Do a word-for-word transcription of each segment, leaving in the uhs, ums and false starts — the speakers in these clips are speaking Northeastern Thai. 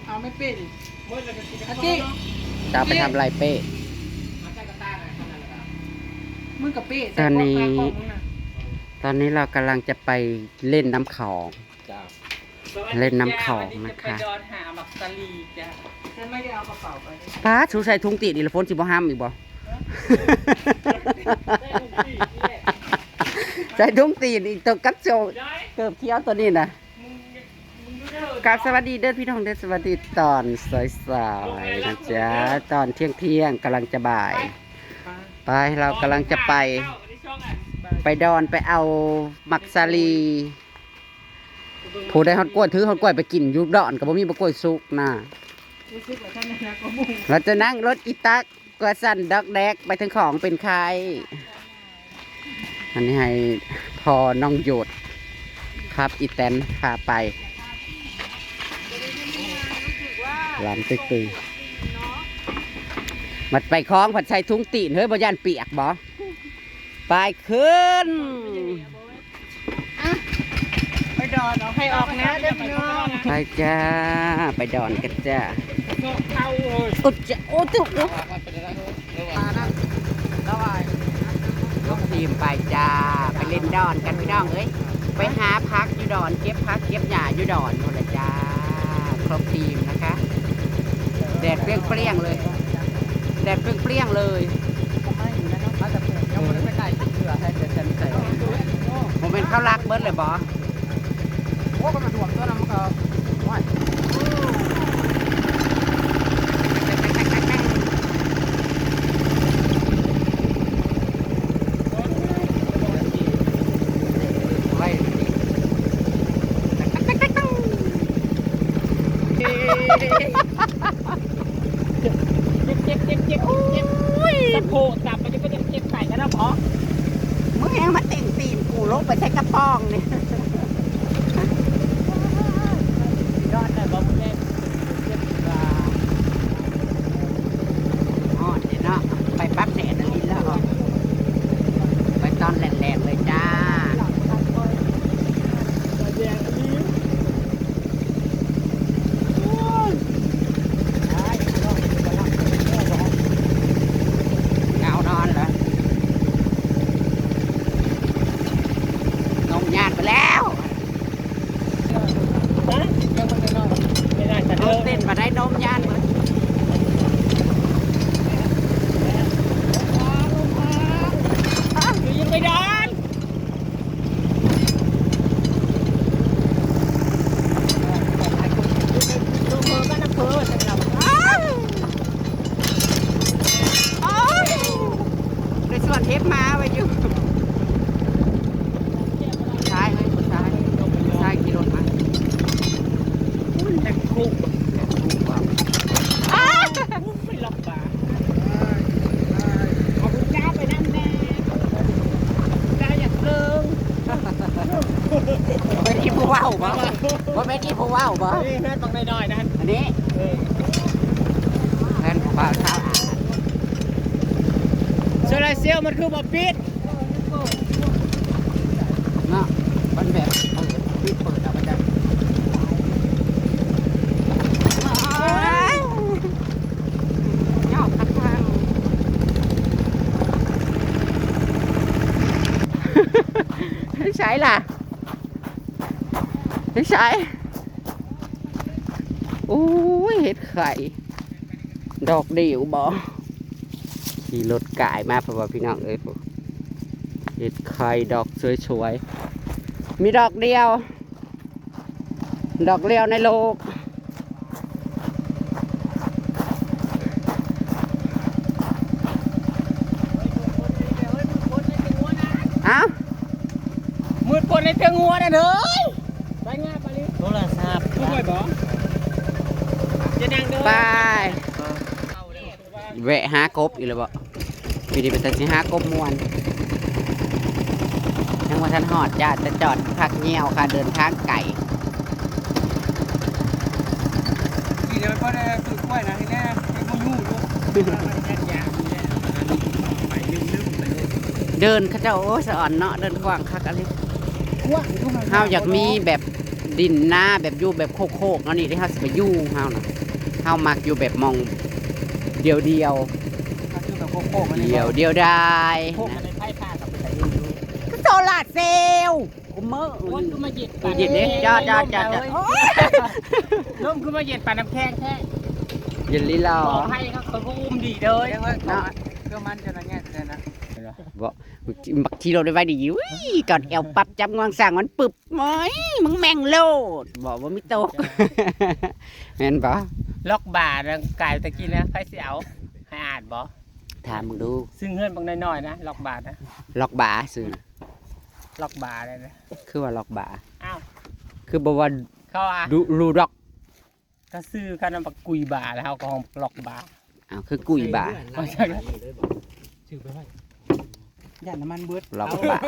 เอาไม่เป็น อาจิ จะเอาไปทำอะไรเป้ มึงกับเป้ใส่ ตอนนี้ กล้องตากล้องมึงนะ ตอนนี้เรากำลังจะไปเล่นน้ำของ จ้า เล่นน้ำของนะคะ วันนี้จะไปดอนหาหมากสาลีจ้ะ ฉันไม่ได้เอากระเป๋าไป ป๊าด สูใส่ถุงตีนอีกแล้ว ฝนสิบ่ห้ามอีกบ่ ใส่ถุงตีนอีก ตัวกับโจ เกิบเขียวตัวนี้นะ ครับ สวัสดีเด้อพี่น้องเด้อ สวัสดีตอนสายๆนะจ๊ะ ตอนเที่ยงๆ กำลังจะบ่าย ไป เรากำลังจะไป ไปดอน ไปเอาหมากสาลี ผู้ใดฮอดกล้วย ถือฮอดกล้วยไปกินอยู่ดอน ก็บ่มีบ่กล้วยสุกนะ รู้สึกว่าท่านนะก็มุ่ง เราจะนั่งรถอีตัก กว่าสั่นดอกแดกไปถึงของเป็นไข้ อันนี้ให้พอน้องหยุดครับ อีแตนพาไป หลานตึกตึง มัดไปคล้องผัดใส่ถุงตีน เฮ้ย บ่ย่านเปียกบ่ ไปขึ้น อ่ะ ไปดอน เอาให้ออกนะเด้อพี่น้อง ไปจ้า ไปดอนกันจ้า เข้าเลย อุจจะ โอ้ตุ๊ก ยกทีมไปจ้า ไปเล่นดอนกันพี่น้องเอ้ย ไปหาผักอยู่ดอน เก็บผักเก็บหญ้าอยู่ดอนหมดเลยจ้า ครบทีมนะคะ แดดเปรี้ยงๆเลย แดดเปรี้ยงๆเลย ผมเป็นข้าวหลากเบิดเลยบอ โอ้ ก็มาถ่วงตัวนั้นมันก็ โอ้ย ไว้ เจ็บ เจ็บ เจ็บ เจ็บ เจ็บ เจ็บ โอ้ย สะโพกจับมันจะเป็นเจ็บใส่กันนะหมอ มึงยังมาเต่งตีนกูลงไปใส่กระป๋องนี่ ยอดเลยบอกมึงเล่น เจ็บกว่า ฮอดเลยเนาะ ไปปั๊บแดดอันนี้แล้วเหรอ ไปตอนแหลกๆเลยจ้า เหงานอนเหรอ นมย่านไปแล้ว ฮะ ไม่ได้แต่ น เดิ ม น เต้นมาได้นมย่านเลย ยังไม่ได้ อ้าว อ้าว ในสวนเห็บมาไว้อยู่ ซ้ายเฮ้ย ซ้าย ซ้ายขี่รถมา อุ้ยแหลกคุก อ้าว ไม่ล็อกปาก เอาคุณเจ้าไปนั่งแน่ เจ้าอยากเซิง บ่แม่นอีผู้เว้าบ่ บ่แม่นอีผู้เว้าบ่ นี่เพื่อนบักน้อยๆนะ อันนี้ เออ เพื่อนผู้บ่าวสาวอาด โซลาร์เซลล์มันคือบ่ปิด เนาะ มันแบบเปิด ปิดเปิดเอาไปจ้ะ อ้าว ยอกกระทั่ง ใช่ล่ะ ใช่ อุ้ย เห็ดไข่ ดอกเดียวบ่ ขี่รถกายมา เพราะว่าพี่น้องเอ้ย เห็ดไข่ดอกสวยๆ มีดอกเดียว ดอกเดียวในโลก เอ้า มืดปนในเตียงหัวนะเฮ้ย ไปงานไปนี่ โทรศัพท์ ช่วยบอก จะนั่งเด้อ ไป แวะหากบอีกแล้วบ่ อยู่ดีเป็นแต่สิหากบม่วน ยังบ่ทันฮอดจ้า แต่จอดพักเหี่ยวค่ะ เดินทางไกล นี่เดี๋ยวก็ได้ปลูกกล้วยนะทีแรก ให้พวกยู้อยู่ เดินเขาเจ้า โอ้ย สะอ่อนเนาะ เดินกว้างคักอะไร กว้างเท่าไหร่ เฮาอยากมีแบบ ดินนาแบบอยู่แบบโคกๆเนาะ นี่ที่เฮาสิไปอยู่เฮานะ เฮามักอยู่แบบหม่องเดียวๆ เฮาอยู่แบบโคกๆ เดียวๆ เดียวดาย โคก นะ ในไพ่พากับไปอยู่ โซลาร์เซลล์ กูเมื่อ คนก็มาเย็นปาน เย็นเด้ จ้าจ้าจ้าจ้า โอ้ย ลมก็มาเย็นปานน้ำแข็งแท้ เย็นลีหรอ บอกให้เขา เขาก็อุ้มดีเลย เรียกว่า เนาะ เครื่องมันจะระแงะเลยนะ บ่ บักที่เราได้ไว้ดีอยู่ อุ้ย กอดแอวปั๊บ จับงวงสร้างมันปึบ โอ้ย มึงแม่งโลด บอกว่าไม่ตก แม่นบ่ ล็อกบาร์นะ กายตะกี้นะ ไผสิเอา ให้อ่านบ่ ถามมึงดู ซึ่งเฮือนบางน้อยๆนะ ล็อกบาร์นะ ล็อกบาร์ซื่อนะ ล็อกบาร์เลยนะ คือว่าล็อกบาร์ อ้าว คือบ่ว่า เขาอ่ะ ดู รูด็อก ก็ซื้อกันนะ บักกุยบาร์แล้วเขาก็ห้องล็อกบาร์ อ้าว คือกุยบาร์ เอาใช่ไหม ซื้อไปไว้ ย่านน้ำมันเบิด ล็อกบาร์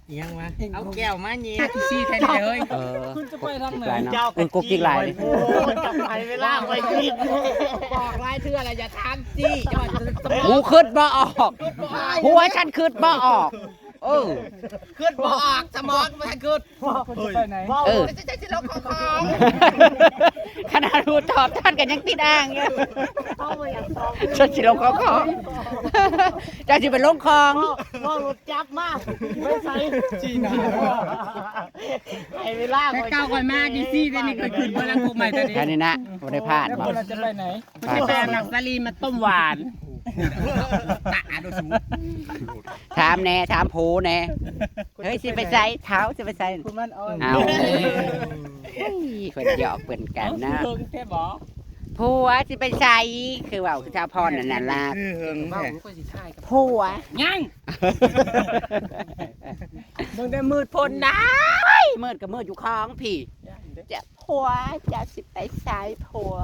อิหยังวะ เอาแก้วมานี่ แค่ที่ซี่แค่นี้เลย เออ คุณจะไปทางไหน กุ๊กกิ๊กลายเนาะ เออ กุ๊กกิ๊กลาย โอ้ย จับไปเวลาไปกิน บอกหลายเทื่อแล้วอย่าถามสิ จะว่าจะ กูคิดบ่ออก หัวฉันคิดบ่ออก เออ คิดบ่ออก สมองมันคิด คุณจะไปไหน เออ จะ จะ จะลงของของ ขนาดรู้ตอบท่านกันยังติดอ่างอยู่ เขาบ่อยากตอบ ฉันสิลงของของ เจ้าสิไปลงของ ว่ารถจับมา ไม่ใช่ จีน่า ไอ้เวลา แต่เก่าก่อนมากี่ซี่ แต่นี่เกิดขึ้นเมื่อหลังพวกใหม่ตอนนี้ แค่นี้นะ บ่ได้พลาด แล้ว บ่ คุณจะไปไหน ไป ไปเอาหนังสาลีมาต้มหวาน ตะดูสู ถามแน่ ถามโผแน่ เฮ้ย สิไปไส เท้าสิไปไส คุณมันอ่อน เอา เฮ้ย คนหยอกเพิ่นกันนะ เพิ่งแค่บอก ผัวสิไปไส คือเว้าคือเท้าพรนั่นน่ะล่ะ คือเฮิงแท้ ผัว ยัง มึงได้มืดพ้นได้ มืดก็มืดอยู่คลองพี่ จะผัวจะสิไปไสผัว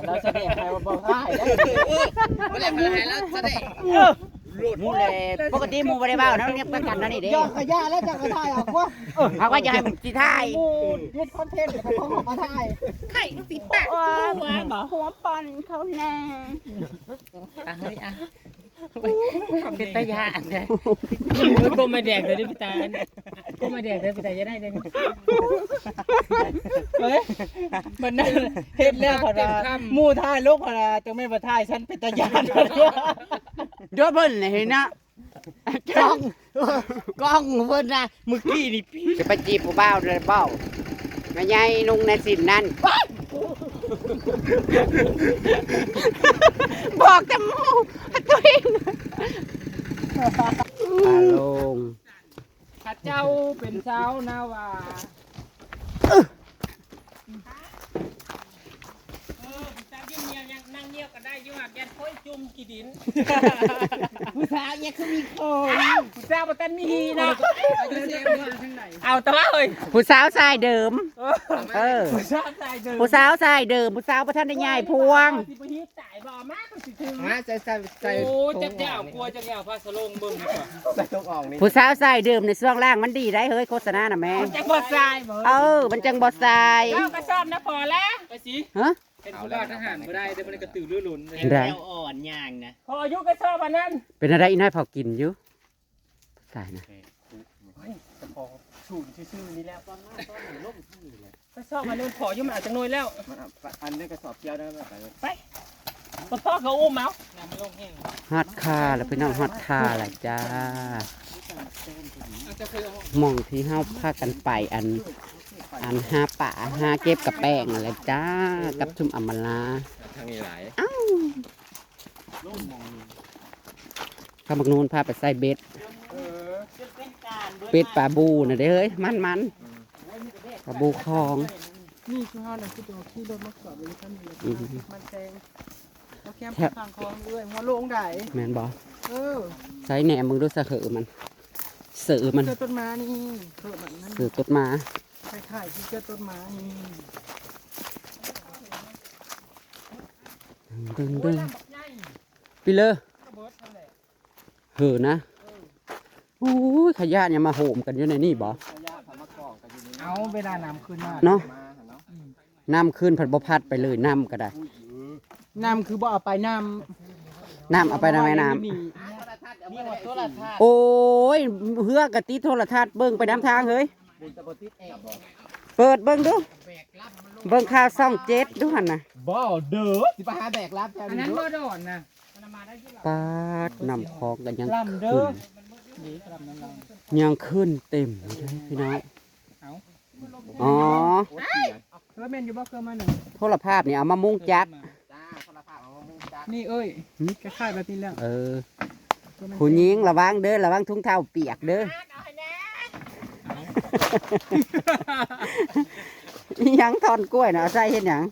เราแสดงไงว่าบ่ได้ บ่ได้บ่ได้ เราแสดง เออ หลุด หมู่แหละ ปกติหมู่บ่ได้เว้าเนาะ เรียกประกันเนาะนี่เด้ หยอกกะย่าแล้วจะกะถ่ายออกวะ เออ เขาก็อยากให้มึงสิถ่าย หมู่เฮ็ดคอนเทนต์แล้วก็ต้องออกมาถ่าย ไข่สิปะ ผัว ผัวป้อนเขาแน่ อ่ะ เฮ้ย อ่ะ เป็นตาย่านแท้ โอ้ย ก้มมาแดกเลยดิพี่ตา ก้มมาแดกเลยพี่ตา จะได้เลย เฮ้ย มันนั่น เฮ็ดแล้วพอนะ หมู่ถ่ายลงพอนะ จังแม่นบ่ถ่าย ฉันเป็นตาย่าน เดี๋ยวเพิ่นเห็นนะ กล้อง กล้องเพิ่นนะ เมื่อกี้นี่พี่ จะไปจีบผู้บ่าวเลยเปล่า แม่ใหญ่นุ่งในสินนั่น บอกแต่หมู่ ตัวเอง อารมณ์ ข้าเจ้าเป็นชาวนาวา เออ ผู้สาวยืนเงียบยังนั่งเงียบก็ได้อยู่ หากยันโค้ยจุ่มขี้ดิน ผู้สาวเนี่ยคือมีโคย อ้าว ผู้สาวบ่ทันมีหีเนาะ เอาตะละเฮ้ย ผู้สาวสายเดิม เออ เออ ผู้สาวสายเดิม ผู้สาวสายเดิม ผู้สาวบ่ทันได้ย้ายพวง สิบ่ฮีตายบ่ มาก็สิถึง มาใส่ ใส่ ใส่ โอ้ จักยาวกลัวจักยาว พาสะโลงเบิ่งดีกว่า ใส่ตรงอ่องนี่ ผู้สาวสายเดิมในช่วงล่างมันดีได้เฮ้ย โฆษณาน่ะแม่ มันจังบ่ทรายบ่ เออ มันจังบ่ทราย เจ้ากระสอบนะพอแล้ว ไปสิ ฮะ เป็นผู้ว่าทหารบ่ได้ แต่มันกระตือรือร้นเลย ได้ แนวอ่อนยางนะ พออายุกระสอบอันนั้น เป็นอะไรอีนายเผากินอยู่ ตายนะ เฮ้ย กระเพาะสูงซื่อๆนี่แล้ว กระสอบอันนั้นพออยู่ มันเอาจังหน่วยแล้ว มันเอาอันนี้กระสอบเดียวนะ ไปเลย ไป กระเพาะเขาอุ้มเอา ฮอดคาแล้วพี่น้อง ฮอดคาแล้วจ้า หม่องที่เฮาพากันไปอัน อันหาปลาหาเก็บกับแป้งอะไรจ้า กับชุมอำมาลา ทางนี้หลาย อ้าว ข้ามักนูนพาไปใส่เบ็ด เออ เป็ดปลาบูน่ะเด้อเฮ้ย มันๆ ปลาบูคลอง นี่คือเฮาน่ะคือตัวขี่รถมาสอบอยู่คันนี้ อืม มันแซง เอาแคม แคม ข้างคลองเอื้อย หัวโลงได้ แม่นบ่ เออ ใส่แหนมมึงดูสะเหอะมัน เสือมัน เสือต้นไม้นี่ เสือมันนั่น เสือต้นไม้ คล้ายๆที่เสือต้นไม้นี่ ดึงๆๆ พี่เลอ เหอะนะ โอ้ย ขยะเนี่ยมาโหมกันอยู่ในนี่บ่ เอาเวลาน้ำขึ้นมา เนาะ อืม น้ำขึ้นพัดบ่พัดไปเลย น้ำก็ได้ น้ำคือบ่เอาไปน้ำ น้ำเอาไปทำไมน้ำ มี มีโทรทัศน์ โอ้ย เฮือกะติดโทรทัศน์เบิ่งไปน้ำทางเฮ้ย บุญตะบติดแอบบอก เปิดเบิ่งดู เบิ่งข่าวช่องเจ็ดดูหั่นน่ะ บ่เด้อ สิไปหาแบกรับแถว อันนี้นั้นเด้อ บ่ดอนนะ ปาด น้ำของกันยัง ลำเด้อ ขึ้น นี่ลำน้ำลำ ยังขึ้นเต็มอยู่เลยพี่น้อง เอา อ๋อ โอ้ยเสีย เออแม่นอยู่บ่ เครื่องมาหนึ่ง โทรภาพนี่เอามามุงจัก จ้า โทรภาพเอามามุงจัก นี่เอ้ย หืม คล้ายๆแบบนี้แล้ว เออ เครื่องมา ผู้หญิงระวังเด้อ ระวังถุงเท้าเปียกเด้อ อิหยังท่อนกล้วยน่ะ เอาใส่เฮ็ดหยัง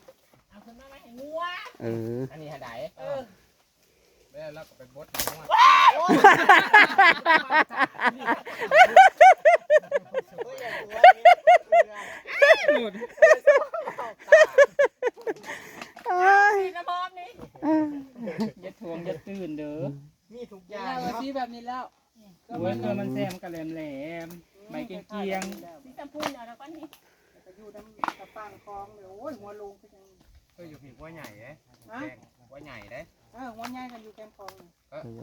เอาขึ้นมาไว้ให้งัว เออ อันนี้หาได้ เออ แล้วเราก็ไปบดหัว โอ้ย น้ำหอมนี่ เออ อย่าทวงอย่าตื่นเด้อ มีทุกอย่าง เอา เนาะ สีแบบนี้แล้ว โอ้ย ตัวมันแซมกับแหลมๆ ใบเกรียงๆ สีชมพูเนี่ยแล้วก็นี่ ก็อยู่น้ำกระปังคลองเลย โอ้ย หัวโลงก็ยัง เออ อยู่ผีหัวใหญ่เด้ ฮะ แดงหัวใหญ่เด้ เออ หัวใหญ่กันอยู่แคมคลองนี่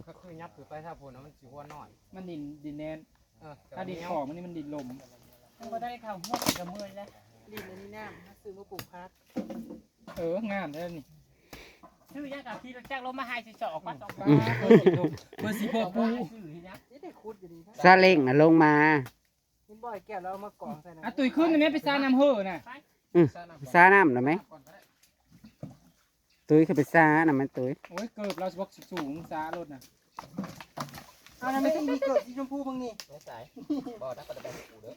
ก็ ก็คือยับถือไปถ้าพูดนะ มันสิหัวน้อย มันดิน ดินแน่น เออ แต่ ถ้าดิน มันเหนียว ของมันนี่มันดินลม มันบ่ได้เข้าหัวกับเมื่อยแล้ว ดินอันนี้น้ำมาซื้อมาปลูกผัก เออ งามแล้วนี่ ซื้อยากับขี่รถจักรลงมาให้สิสอกมาสองบาท เพื่อสิพอปู ซื้อนี่นะ นี่ได้ขุดอยู่นี่นะ ซาเล้งน่ะลงมา เห็นบ่อยแก้วแล้วเอามากองใส่นะ อ่ะ ตุ้ยขึ้นนี่แม่ไปซาน้ำเห่อน่ะ อืม ซาน้ำน่ะไหม ตุ้ยคือไปซาน่ะมันตุ้ย โอ้ย เกิบเราสิบอกสูงซารถน่ะ เอานะ ไม่ต้องมีเกิบสีชมพูบ้างนี่ ไม่ใส่ บ่ถ้าก็จะเป็นกูเด้อ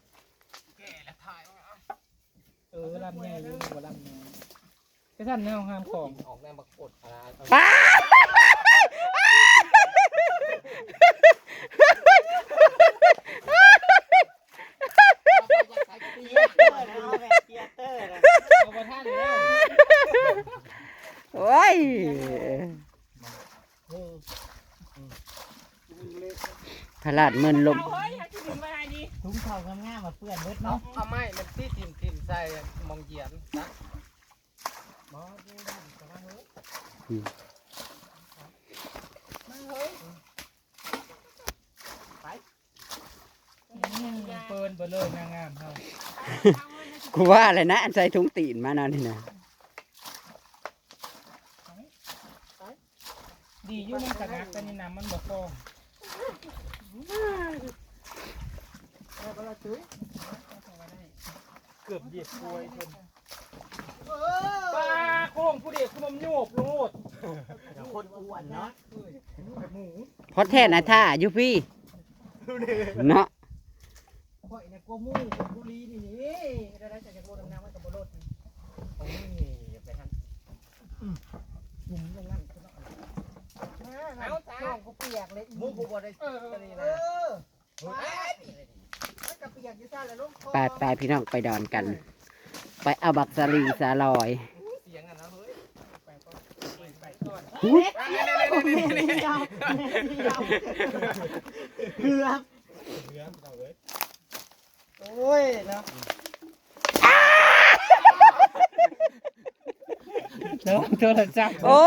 เออ ลำใหญ่อยู่ บ่ลำน้อย ไปสั่นแนวงามของ ออกแนวบักกดอะไร เอาบ่ทันแล้ว โอ้ย พลาดเมินลม เอาเฮ้ย เอาที่ดึงมาให้ดิ ถุงเท้างามๆมาเปื้อนเบิดเนาะ เอาไม้มันตีถิ่มๆใส่หม่องเหยียบนะ บ่ นี่นะ แต่ว่าเฮ้ย อืม มันเฮ้ย ไป อืม เปิ้นเบิดเลยนางงามเฮา กูว่าอะไรนะ อันใส่ถุงตีนมานั่นนี่นะ ดีอยู่มันกะหนัก แต่นี่น้ำมันบ่พอ เกือบเหยียบกล้วยเพิ่น ปลาโค้งผู้เดียวคือมันโยบโลด คนอ้วนเนาะ หมู พอแท้นะท่าอยู่พี่ เนาะ ข่อยน่ะกลัวหมู่กลัวบุหรี่นี่นี่ ได้ๆ แต่อยากลดน้ำหนักมันก็บ่ลดนี่ โอ้ย อย่าไปหัน อืม กินอย่างนั้นก็ได้ เอาจ้ะ ช่วงกูเปียกเลย หมู่กูบ่ได้ เออ อันนี้ เอ นะ อ เฮ้ย มันก็เปียกอยู่ซ่าแล้วลงคอ ไปไปพี่น้องไปดอนกัน ไปเอาบักสาลีสาลอย เสียงอ่ะนะเฮ้ย ไปก่อน ไปก่อน อุ๊ย เกือบ เกือบ โอ้ยเนาะ ระวังโทรศัพท์ โอ้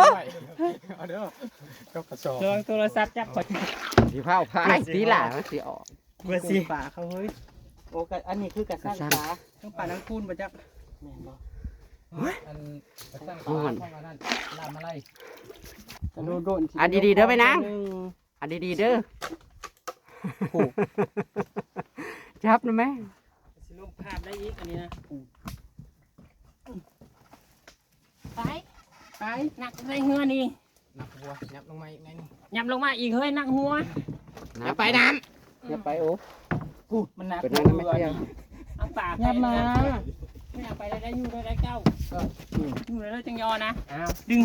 เอาเด้อ กับกระสอบ ระวังโทรศัพท์จับก่อน สิเผาพายตีหล่ามันสิออก เพื่อสิ ปลาเขาเฮ้ย โอ้กะอันนี้คือกระสังปลา ต้องปลาทั้งคูณมาจัก แม่นบ่ อันกระสังปลาของอันนั้น ลำอะไร กระโดดโดน อันดีๆเด้อไปนะ หนึ่ง อันดีๆเด้อ จับนะแม่ สิลงภาพได้อีกอันนี้นะ ไป ไป หนักในเฮือนี่ หนักหัว ยับลงมาอีกหน่อยหนึ่ง ยับลงมาอีกเฮ้ย หนักหัว อย่าไปน้ำ อย่าไปโอ้ มันหนัก เป็น หัว นั่นไม่เที่ยว นี่ เอาปาก ยับมา ไม่อยากไปได้ ได้อยู่ได้ ได้เก้า เออ อืม อยู่ได้จังยอนะ อ้าว ดึง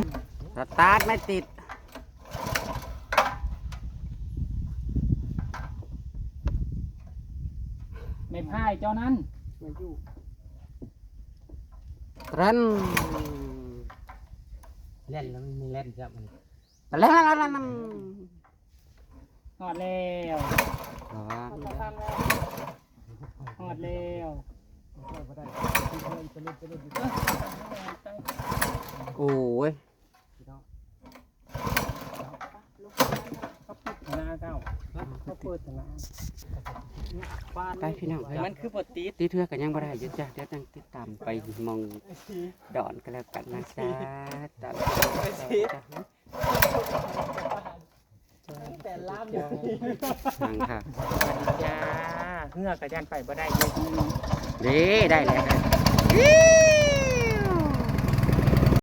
สตาร์ทไม่ติด ไม่พายเจ้านั้น มาอยู่ ตรัน แล่นแล้วมันมีแล่นจ้ะมัน ตรัน ฮอดแล้ว อ๋อ ฮอดแล้ว โอ้ย หน้าเจ้า เขาเปิดนะ ไปพี่น้องเอ้ย มันคือบ่ติด ติดเทื่อก็ยังบ่ได้อยู่จ้ะ เดี๋ยวจั่งติดตามไปหม่องดอนก็แล้วกันนะจ๊ะ ตามไปจ้ะ แต่ล้ามอยู่ นั่งค่ะ จ้าเฮือกก็ย่านไปบ่ได้อยู่ เด้ได้แล้ว